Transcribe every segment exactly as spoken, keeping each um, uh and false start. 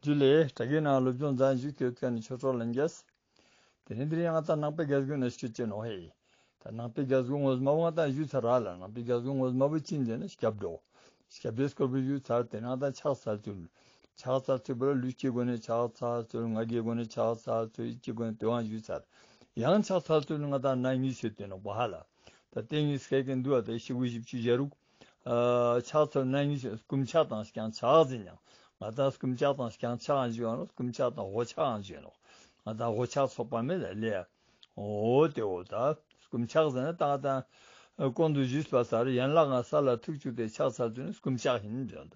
ཇུ་ལེ། དྲ་རྒྱའི་ནང་སློབ་སྦྱོང་མཛད་བཞུགས་ཏེ་ཡོད་མཁན་ནི་ཆོས་གྲོགས་ལྷན་རྒྱས། དེ་ནས་འདིར་ཡང་ད་ནང་པའི་རྒྱལ་སྒོའི་ནང་ཞུ་ཅེས་ནོག་ཧེ། ད་ནང་པའི་རྒྱལ་སྒོ་ངོ་མ་བོ་ང་ད་ཞུས་ཚར་ར་ལ། ནང་པའི་རྒྱལ་སྒོ་ངོ་མ་བོ་ཅི་ཡིན་ཟེར་ན་སྐྱབས་འགྲོ། སྐྱབས་འགྲོའི་སྐོར་བོ་ཞུས་ཚར། དེ་ནས་ད་ཕྱག་འཚལ་ཚུལ། ཕྱག་འཚལ་ཚུལ་བོ་ལ་ལུས་ཀྱི་སྒོ་ནས་ཕྱག་འཚལ་ཚུལ། ངག་གི་སྒོ་ནས་ཕྱག་འཚལ་ཚུལ། ཡིད་ཀྱི་སྒོ་ནས་དེ་བོ་ཞུས་ཚར། ཡང་ཕྱག་འཚལ་ཚུལ་ང་ད་ན་གཉིས་ཡོད་དེ་ནོག་པ་ཧ་ལ། ད་དེ་གཉིས་སྐད་ཀྱི་འདུག་པ། དེ་ཤི་གུ་བཞི་བཅུ་ཞེ་དྲུག་ཨ་ཕྱག་འཚལ་ན་གཉིས་ཡོད། སྐུ་ཕྱག་དང་རྐྱང་ཕྱག་ཟེར་ཡང་། ང་ད་སྐུ་ཕྱག་དང་རྐྱང་ཕྱག་ཨང་ཞུ་ཡང་ནོག་སྐུ་ཕྱག་དང་འོག་ཕྱག་ཨང་ཞུ་ཡང་ནོག་ང་ད་འོག་ཕྱག་ཚོགས་པ་མེད་ལ་ལེ། འོ་དེ་འོ་ད་སྐུ་ཕྱག་ཟེར་ན་ད་ང་ད་གོང་དུ་ཞུས་པ་ལྟར་ཡན་ལག་ལྔ་ས་ལ་ཐུག་བཅུག་སྟེ་ཕྱག་འཚལ་ཚུལ་ནི་སྐུ་ཕྱག་ཡིན་ཟེར།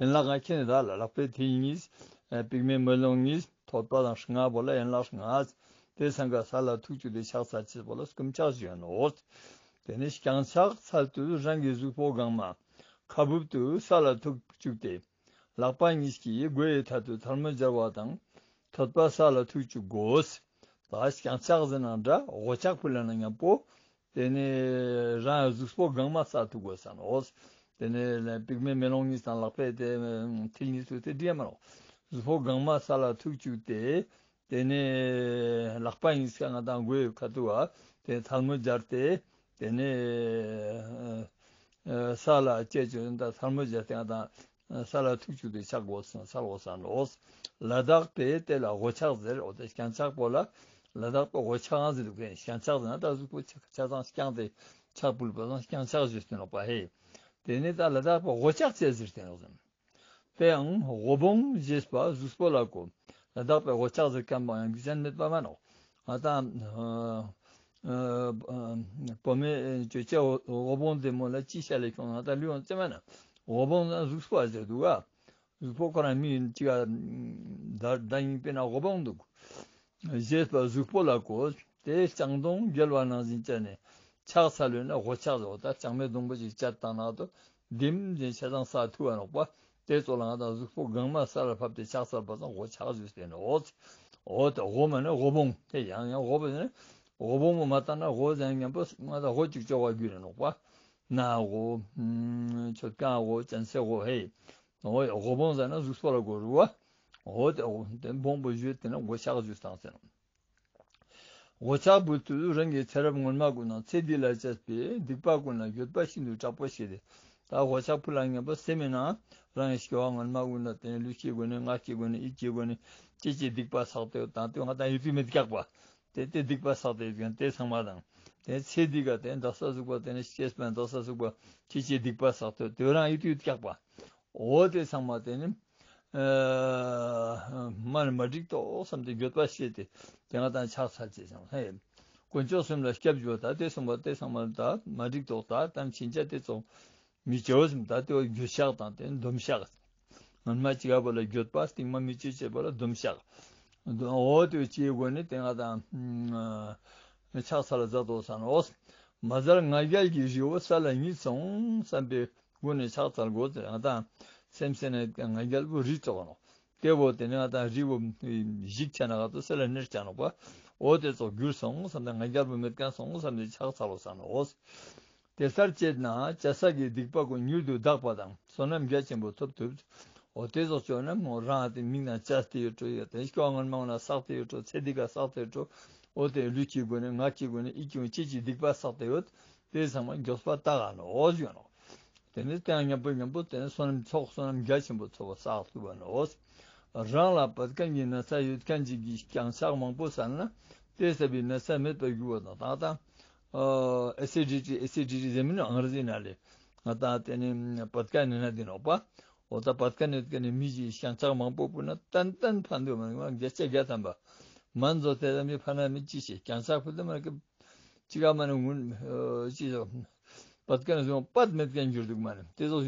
ཡན་ལག་ལྔ་ཁྱེར་ནས་ད་ལ་ལག་པའི་མཐིལ་གཉིས། ཨ་པིག་མའི་མེ་ལོང་གཉིས། ཐོད་པ་དང་ལྔ་བོ་ལ་ཡན་ལག་ལྔ། དེ་ཚང་ཀ་ས་ལ་ཐུག་བཅུག་སྟེ་ཕྱག་འཚལ་ཅེས་པོ་ལ་སྐུ་ཕྱག་ཞུ་ཡང་ནོག་དེ་ནས་རྐྱང་ཕྱག་འཚལ་དུས་རང་གི་གཟུགས་པོ་གང་མ་ཁ་སྦུབ་ཏུ་ས་ལ་ཐུག་བཅུག་སྟེ། ལག་པ་གཉིས་ཀྱིས་མགོའི་ཡ་ཐད་དུ་ཐལ་མོ་སྦྱར་བ་དང་། ཐོད་པ་ས་ལ་ཐུག་བཅུག་དགོས། ད་རྐྱང་ཕྱག་ཟེར་ན་འདྲ། འོག་ཕྱག་ཕུལ་ལ་ན་མཉམ་པོ། དེ་ནས་རང་གཟུགས་པོ་གང་མ་ས་ཐུག་དགོས་ས་ནོག་དེ་ནས་པིག་མའི་མེ་ལོང་གཉིས་དང་ལག་པའི་དེ་མཐིལ་གཉིས་སུ་དེ་འདྲ་མ་ནོག་གཟུགས་པོ་གང་མ་ས་ལ་ཐུག་བཅུག་སྟེ། དེ་ནས་ལག་པ་གཉིས་ཀ་ང་ད་མགོའི་ཁ་ཐུག་ག་དེ་ཐལ་མོ་སྦྱར་ཏེ། དེ་ནས་ཨ་ས་ལ་བཅད་བཅུག་ད་ཐལ་མོ་སྦྱར་ཏེ་ང་ད་ས་ལ་ཐུག་བཅུག་སྟེ་ཕྱག་དགོས་ས་ནོག་ས་ལ་དགོས་ས་ནོག་ལ་དྭགས་པས་དེ་ལ་འོག་ཕྱག་ཟེར། འོ་དེ་རྐྱང་ཕྱག་པོ་ལ་ལ་དྭགས་པས་འོག་ཕྱག་ཟེར་དུག་གན། རྐྱང་ཕྱག་ཟེར་ན་ད་གཟུགས་པོ་ཆ་ཆ་ཚང་རྐྱང་སྟེ་ཕྱག་ཕུལ་བ་ཚང་རྐྱང་ཕྱག་ཞུས་ཏེ་ནོག་པ་ཧེ། དེ་ནས་ད་ལ་དྭགས་པས་འོག་ཕྱག་ཅེས་ཟེར་ཏེ་ནོག་ཟེར། དེ་ཡང་དབུལ་ཕོངས་ཞེས་པ་གཟུགས་པོ་ལ་གོ། ལ་དྭགས་པས་འོག་ཕྱག་ཟེར་མཁན་པོ་ཡང་རྒྱུ་མཚན་མེད་པ་མ་ནོག་ང་ད་ཨ་ཨ་བུད་མེད་ཅོ་ཅེས་དབུལ་ཕོངས་དེ་མོ་ལ་ཅི་ཤ་ལས་ཁྱོང་ང་ད་ལུས་ཡོང་ཙེ་མ་ན། དབུལ་ཕོངས་ན་གཟུགས་པོ་ཟེར་དུག་ག་གཟུགས་པོ་ཁོ་རང་མི་ཅིག་ག་ད་ད་ཡིན་པས་ན་དབུལ་ཕོངས་དུག་ཞེས་པ་གཟུགས་པོ་ལ་གོ། དེ་ལྕང་སྡོང་རྒྱལ་བ་ནང་བཞིན་བཅད་ནས་ཕྱག་འཚལ་ལོས་ན་འོག་ཕྱག་ཟེར། འོ་ད་ལྕང་མའི་སྡོང་པོ་ཅིག་བཅད་བཏང་ན་དོ་ལྡེམ་ལྡེམ་ཆ་ཚང་ས་ཐུག་པ་ནོག་པ། དེ་ཙོགས་ལ་ང་ད་གཟུགས་པོ་གང་མ་ས་ལ་ཕབ་སྟེ་ཕྱག་འཚལ་བ་ཚང་འོག་ཕྱག་ཞུས་ཏེ་ནོག་འོ་ད་དབུལ་མ་ནི་དབུལ་ཕོངས། དེ་ཡང་ཡང་དབུལ་བ་ནི་དབུལ་ཕོངས་མ་བཏང་ན་དབུལ་ཟེར་མཁན་པོ་ང་ད་དབུལ་ཅིག་ཅོ་བ་རྒྱུ་རེ་ནོག་པ། ན་དབུལ། མཆོད་ཁང་དབུལ། གྱོན་ཆས་དབུལ་ཧེ། འོ་དབུལ་ཕོངས་ཟེར་ན་གཟུགས་པོ་ལ་གོ་རུ་བ། འོ་དེ་འོ་དེ་ཕོངས་པོ་ཞུས་ཏེ་ན་འོག་ཕྱག་ཞུས་བཏང་ཟེར་ནོག་འོག་ཕྱག་ཕུལ་དུས་རང་གི་ཚེ་རབས་སྔོན་མ་ཀུན་ན་ཚེ་འདི་ལ་བཅས་པའི་སྡིག་པ་ཀུན་ལ་འགྱོད་པ་ཤིན་ཏུ་དྲག་པོ་སྐྱེས་ཏེ། ད་འོག་ཕྱག་ཕུལ་ལ་མཉམ་པོ་སེམས་མེད་ན་རང་གི་སྐྱེ་བ་སྔོན་མ་ཀུན་ན་དེ་ནས་ལུས་ཀྱི་སྒོ་ནས་ངག་གི་སྒོ་ནས་ཡིད་ཀྱི་སྒོ་ནས་ཅི་ཅི་སྡིག་པ་བསགས་ཏེ་ཡོད་དང་དེ་ང་ད་ཡིད་དུ་མི་བཀག་པ། དེ་དེ་སྡིག་པ་བསགས་ཏེ་ཡོད་མཁན་དེ་ཚང་མ་དང་། དེ་ཚེ་འདི་ག་དེ་འདག་ས་ཟུག་པ་དེ་ནས་སྐྱེས་པའི་འདག་ས་ཟུག་པ་ཅི་ཅི་སྡིག་པ་བསགས་ཏེ་ཡོད་དེ་རང་ཡིད་དུ་ཡིད་བཀག་པ། འོ་དེ་ཚང་མ་དེ་ནི་ཨ་མ་ནི་མ་འགྲིག་ཏོག་བསམ་སྟེ་འགྱོད་པ་སྐྱེས་ཏེ་དེ་ང་དང་ཕྱག་འཚལ་ཅེས་སམ་ཧེ། དཀོན་མཆོག་གསུམ་ལ་སྐྱབས་འཇུག་ད་དེ་གསུངས་པ་དེ་ཚང་མ་ད་མ་འགྲིག་ཏོག་ད་དམ་ཕྱིན་ཆད་དེ་ཚོ་མི་བྱའོ་སམ་ད་དེ་འགྱོད་བཤགས་དང་དེ་འདོམས་བཤགས། སྔོན་མ་ཅི་ག་བོ་ལ་འགྱོད་པ་སྟིང་མ་མི་བྱེད་ཅེས་པོ་ལ་འདོམས་བཤགས། འོ་དེ་ཅིའི་སྒོ་ནས་དེ་ང་དང་ཕྱག་འཚལ་ལ་མཛད་དོ་ས་ནོག་མ་ཟད་ང་རྒྱལ་གྱི་རི་བོ་ས་ལ་ཉིད་སོང་བསམ་པའི་སྒོ་ནས་ཕྱག་འཚལ་དགོས་ཏེ་ང་དང་སེམས་སེ་ནས་ང་རྒྱལ་བོ་རི་ཙོགས་ནོག་དེ་བོ་དེ་ནས་ང་དང་རི་བོ་ཞིག་ཆ་ན་ག་ཏོ་སེ་ལ་ནེར་ཆ་ནོག་པ། འོ་དེ་ཙོགས་གྱུར་སོང་བསམ་སྟེ་ང་རྒྱལ་བོ་མེད་མཁན་སོང་བསམ་སྟེ་ཕྱག་འཚལ་ལོ་ས་ནོག་དེ་ལྟར་བྱེད་ན་བྱ་བྱེད་ཀྱི་སྡིག་པ་ཀུན་མྱུར་དུ་འདག་པ་དང་བསོད་ནམས་རྒྱ་ཆེན་པོ་ཐོབ་ཐུབ། འོ་དེ་ཙོགས་ཅོ་ན་མོ་རང་དེ་མིག་ནང་བཅད་དེ་ཡོད་འགྲོ་ཡོད་དེ་སྐྱོ་བ་སྔོན་མ་ནང་བསགས་ཏེ་ཡོད་འགྲོ་ཚེ་འདི་ག་བསགས་ཏེ་ཡོད་འགྲོ། འོ་དེ་ལུས་ཀྱི་སྒོ་ནས་ངག་གི་སྒོ་ནས་ཡིད་ཀྱི་སྒོ་ནས་ཅི་ཅི་སྡིག་པ་བསགས་ཏེ་ཡོད། དེ་ཚང་མ་མགྱོགས་པ་དག་ག་ནོག་ཞུ་ནོག་དེ་ནས་དེ་ཡང་མཉམ་པོ་མཉམ་པོ་དེ་ནས་བསོད་ནམས་ཚོགས་བསོད་ནམས་རྒྱ་ཆེན་པོ་ཚོགས་པ་བསགས་ཐུབ་པ་ནོག་རང་ལ་བད་ཀན་གྱི་ན་ཚ་ཡོད་མཁན་ཅིག་གིས་རྐྱང་ཕྱག་མང་པོ་བསགས་ན་དེ་ཟ་བའི་ན་ཚ་མེད་པར་འགྱུར་བ་དང་ད་ལྟ་ཨེ་སི་ཌི་ཊི་ཨེ་སི་ཌི་ཊི་ཟེར་མིན་ཨང་རེ་ཟི་ནང་ལས་ང་དང་དེ་ནས་བད་ཀན་ནི་ན་དེ་ནོག་པ། འོ་ད་བད་ཀན་ནི་ཀ་ནི་མི་ཞིག་རྐྱང་ཕྱག་མང་པོ་ཕུལ་ན་ཏན་ཏན་ཕན་འདུག་མ་ནི་བརྒྱ་ཆ་བརྒྱ་ཐམ་པ། མན་ཛོ་དེ་ལ་མི་ཕན་ན་མི་ཅི་ཞིག་རྐྱང་ཕྱག་ཕུལ་དུ་མ་ནི་ཅི་ག་མ་ནི་ངུན་ཅི་ཞིག་བད་ཀན་ཟུང་པད་མེད་མཁན་གྱུར་འདུག་མ་ནི་དེ་ཚོ་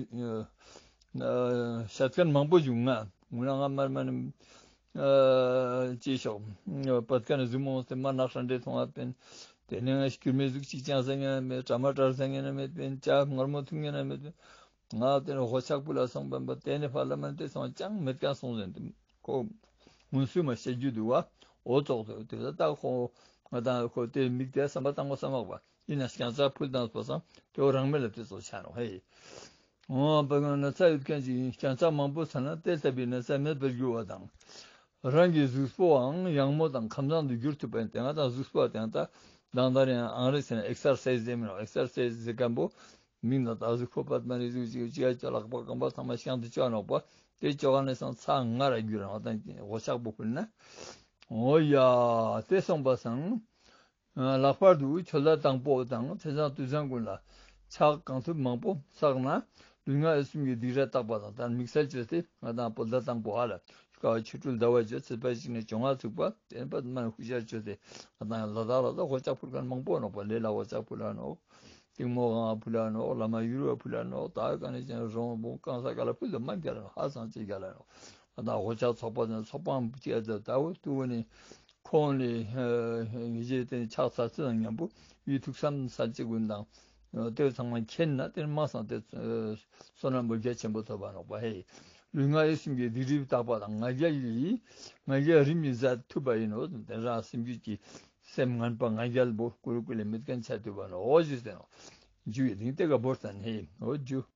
ཤད་མཁན་མང་པོ་བྱུང་ང་ངུན་ང་མར་མ་ནི་ཅི་ཞིག་བད་ཀན་ཟུང་མོ་དེ་མ་ནག་ཧྲན་ཏེ་ཐོང་ང་པེན། དེ་ནས་ང་སྐྱུར་མོའི་ཟུག་ཅིག་ཅང་ཟ་ཉན་ན་མེད། ཀྲ་མ་ཀྲར་ཟ་ཉན་ན་མེད་པེན། ཅ་མངར་མོ་འཐུང་ཉན་ན་མེད་པེན། ང་དེ་ནས་འོག་ཕྱག་ཕུལ་ལ་སོང་པེན་པ་དེ་ནས་ཕར་ལ་མ་ནི་དེ་སོང་ཅང་མེད་མཁན་སོང་ཟེར་ཏེ་ཁོ་ངུན་སུ་མ་བཤད་རྒྱུ་འདུག་བ། འོ་ཙོགས་དེ་དེ་ད་ཁོ་ང་དང་ཁོ་དེ་མིག་དེ་བསམ་པ་བཏང་གོ་བསམ་མ་གོ་བ་ཡིན་ན་རྐྱང་ཕྱག་ཕུལ་དང་པ་སང་དེ་བོ་རང་མེད་ལ་དེ་ཙོགས་ཆ་ནོག་ཧེ། འོ་པ་གང་ན་ཚ་ཡོད་མཁན་ཅིག་ཡིན་ཀྱང་ཚ་མང་པོ་ཚ་ན་དེ་ལྟ་བུའི་ན་ཚ་མེད་པར་འགྱུར་བ་དང་། རང་གི་གཟུགས་པོའང་ཡང་མོ་དང་ཁམས་བཟང་དུ་འགྱུར་ཐུབ་པ་ཡིན་ཏེ། ང་དང་གཟུགས་པོ་དེ་ད་དང་དར་ཡང་ཨང་རེ་ཟེར་ན་ཨེག་སར་སའིཛ་ཟེར་མི་ནོག་ཨེག་སར་སའིཛ་ཟེར་མཁན་པོ་མིང་ལ་ད་གཟུགས་པོ་པད་མ་རེ་ཟུག་ཅིག་ཅིག་ཅིག་ལག་པ་རྐང་པ་ཚང་མ་ཤང་དུ་བཅོ་ནོག་པ། དེ་བཅོ་ག་ནས་སང་ཚ་ང་ར་འགྱུར་རང་དང་འོ་ཆག་པོ་ཕུལ་ན། འོ་ཡ་དེ་སོང་པ་སང་། ལྷག་པར་དུ་ཆོས་ལ་དང་པོ་དང་མཚན་བཟང་དུས་བཟང་ཀུན་ལ་ཕྱག་གང་ཐུབ་མང་པོ་བསགས་ན་ལུས་ངག་ཡིད་གསུམ་གྱི་སྡིག་སྒྲིབ་དག་པ་དང་། ད་དམིགས་བསལ་བཅོས་ཏེ་ང་དང་པོ་ཟླ་དང་པོ་ཧ་ལ་དཀའ་བ་ཆོ་འཕྲུལ་ཟླ་བ་བཅོ་ཚེས་པ་གཅིག་ནས་བཅོ་ལྔ་ཚུགས་པ་དེ་པད་མ་ཧུ་ཤར་བཅོས་ཏེ་ང་དང་ལ་དྭགས་ལ་ད་ཧོ་ལྕགས་ཕུལ་མཁན་མང་པོ་ནོག་པ། ལས་ལ་ཧོ་ལྕགས་ཕུལ་ལ་ནོག་གཏིང་མོ་གང་ཕུལ་ལ་ནོག་བླ་མ་ཡུལ་བ་ཕུལ་ལ་ནོག་ད་ག་ནས་ཀྱང་རོང་བོ་གང་ས་ག་ལ་ཕུལ་ལ་མ་རྒྱ་ལ་ནོག་ཧ་སང་ཅིག་རྒྱ་ལ་ནོག་ང་དང་ཧོ་ལྕགས་ཚོགས་པ་ནས་ཚོགས་པའམ་ཅི་ཡ་ད་ད་འོ་ཏུ་བོ་ནི། ཁོང་ནི་ངེས་ཤེས་དེ་ཕྱག་འཚལ་ཚུལ་དང་མཉམ་པོ་ཡུལ་ཐུགས་བསམ་གསལ་བྱེད་ཀུན་དང་དེ་ཚང་མ་མཁྱེན་ན་དེ་མ་སང་དེ་བསོད་ནམས་པོ་རྒྱ་ཆེན་པོ་ཐོབ་པ་ནོག་པ་ཧེ། ལུས་ངག་ཡིད་གསུམ་གྱི་སྡིག་སྒྲིབ་དག་པ་དང་ང་རྒྱལ་ཡི་ང་རྒྱལ་རིམ་གྱིས་ཟད་ཐུབ་པ་ཡིན་ནོ། དེ་རང་སེམས་རྒྱུད་ཀྱི་སེམས་ངན་པ་ང་རྒྱལ་པོ་ཀུ་རུ་ཀུ་ལེ་མེད་མཁན་ཆ་ཐུབ་པ་ནོག་འོ་ཞུ་ཟེར་ནོག་འཇུ་ཡི་དིང་དེ་ག་བོར་ཙ་ནེ་འོ་འཇུ།